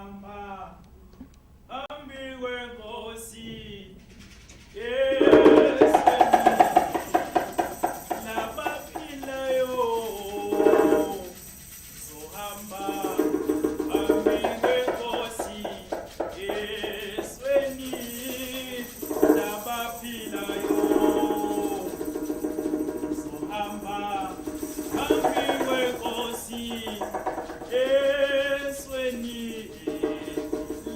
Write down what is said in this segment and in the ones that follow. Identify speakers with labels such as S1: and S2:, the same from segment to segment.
S1: Ngizohamba phambi kwenkosi ezweni labaphilayo. Ngizohamba phambi kwenkosi ezweni labaphilayo. Ngizohamba phambi kwenkosi esweni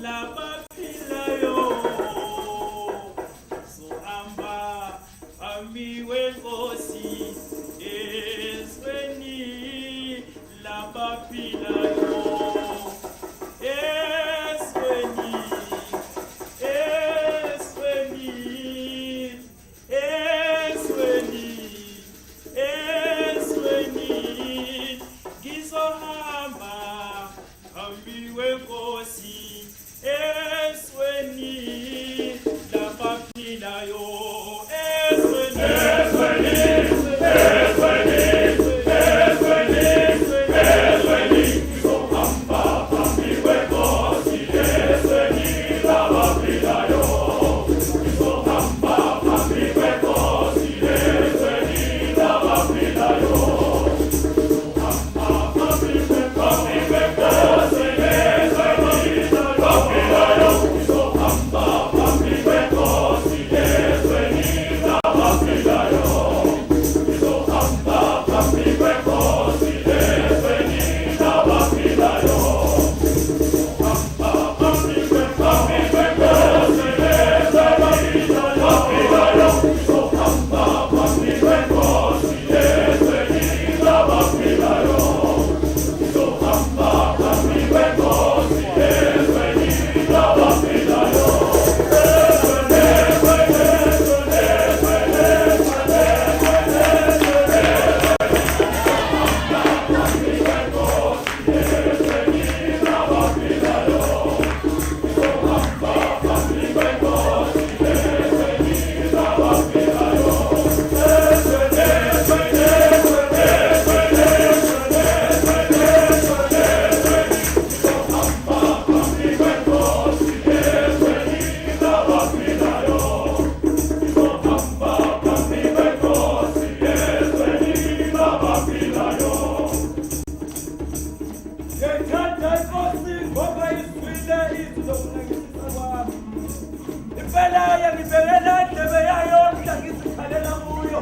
S1: labaphilayo. Ngizohamba phambi kwenkosi esweni labaphilayo. Esweni, esweni, esweni, esweni, ngizohamba phambi kwenkosi esweni labaphilayo, esweni, esweni, esweni, esweni, esweni, ngizohamba phambi kwenkosi esweni labaphilayo. Ngizohamba phambi kwenkosi esweni labaphilayo. Phambi kwenkosi esweni labaphilayo. Ngizohamba phambi kwenkosi esweni labaphilayo. Ngizohamba phambi kwenkosi esweni labaphilayo. Phambi kwenkosi esweni labaphilayo. Ngizohamba phambi kwenkosi esweni labaphilayo. Ngizohamba phambi kwenkosi esweni labaphilayo. Esweni, esweni, esweni, esweni, esweni. Phambi kwenkosi esweni labaphilayo. Ngizohamba phambi kwenkosi esweni labaphilayo. Esweni, esweni, esweni, esweni, esweni, esweni, esweni. Ngizohamba phambi kwenkosi esweni labaphilayo. Ngizohamba phambi kwenkosi ezweni labaphilayo.
S2: Ngiyayithanda inkosi ngoba izwile izwi lokunakisisa kwami. Impela yangibekela indlebe yayo mhla ngizikhalela kuyo.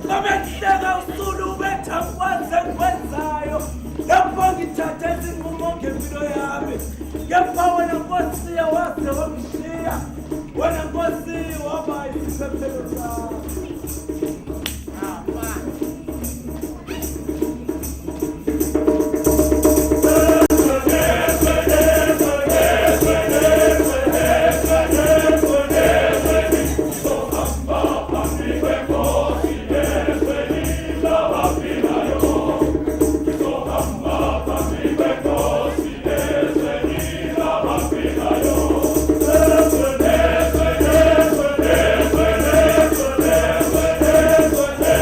S2: Babengihleka usulu betha ngikwenze engikwenzayo. Lapho ngithatha isinqumo ngempilo yami. Kepha wena Nkosi waze wangishiya. Wena Nkosi waba isiphephelo sami.
S1: Phambi kwenkosi ezweni labaphilayo. Ngizohamba phambi kwenkosi ezweni labaphilayo. Ezweni, ezweni, ezweni, ezweni, ezweni, ezweni,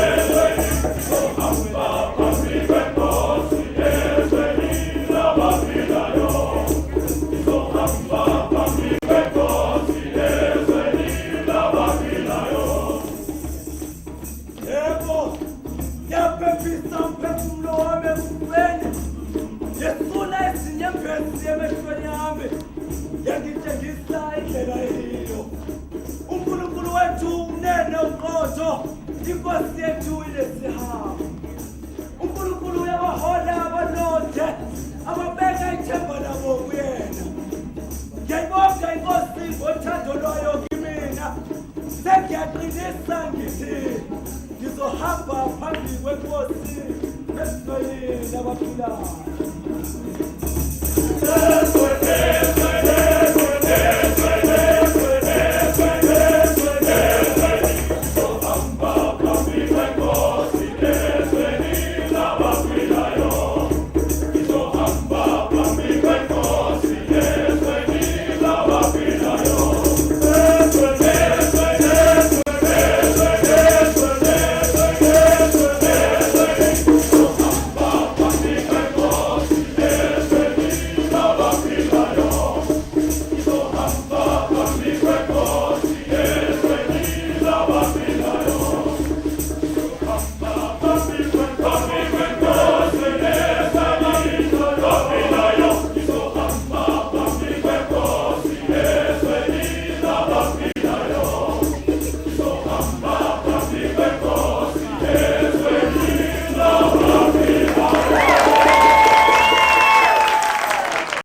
S1: ezweni. Ngizohamba phambi kwenkosi ezweni labaphilayo. Ngizohamba phambi kwenkosi ezweni labaphilayo.
S2: Yebo, ngiyaphephisa umphefumulo wami ekufeni. Yesula izinyembezi emehlweni ami. Yangitshengisa indlela eyiyo. UNkulunkulu wethu unene uqotho. Inkosi yethu inesihawu. UNkulunkulu uyabahola abalonde ababeka ithemba labo kuyena. Ngiyayibonga inkosi ngothando lwayo kimina. Sengiyaqinisa ngithi ngizohamba phambi kwenkosi ezweni labaphilayo.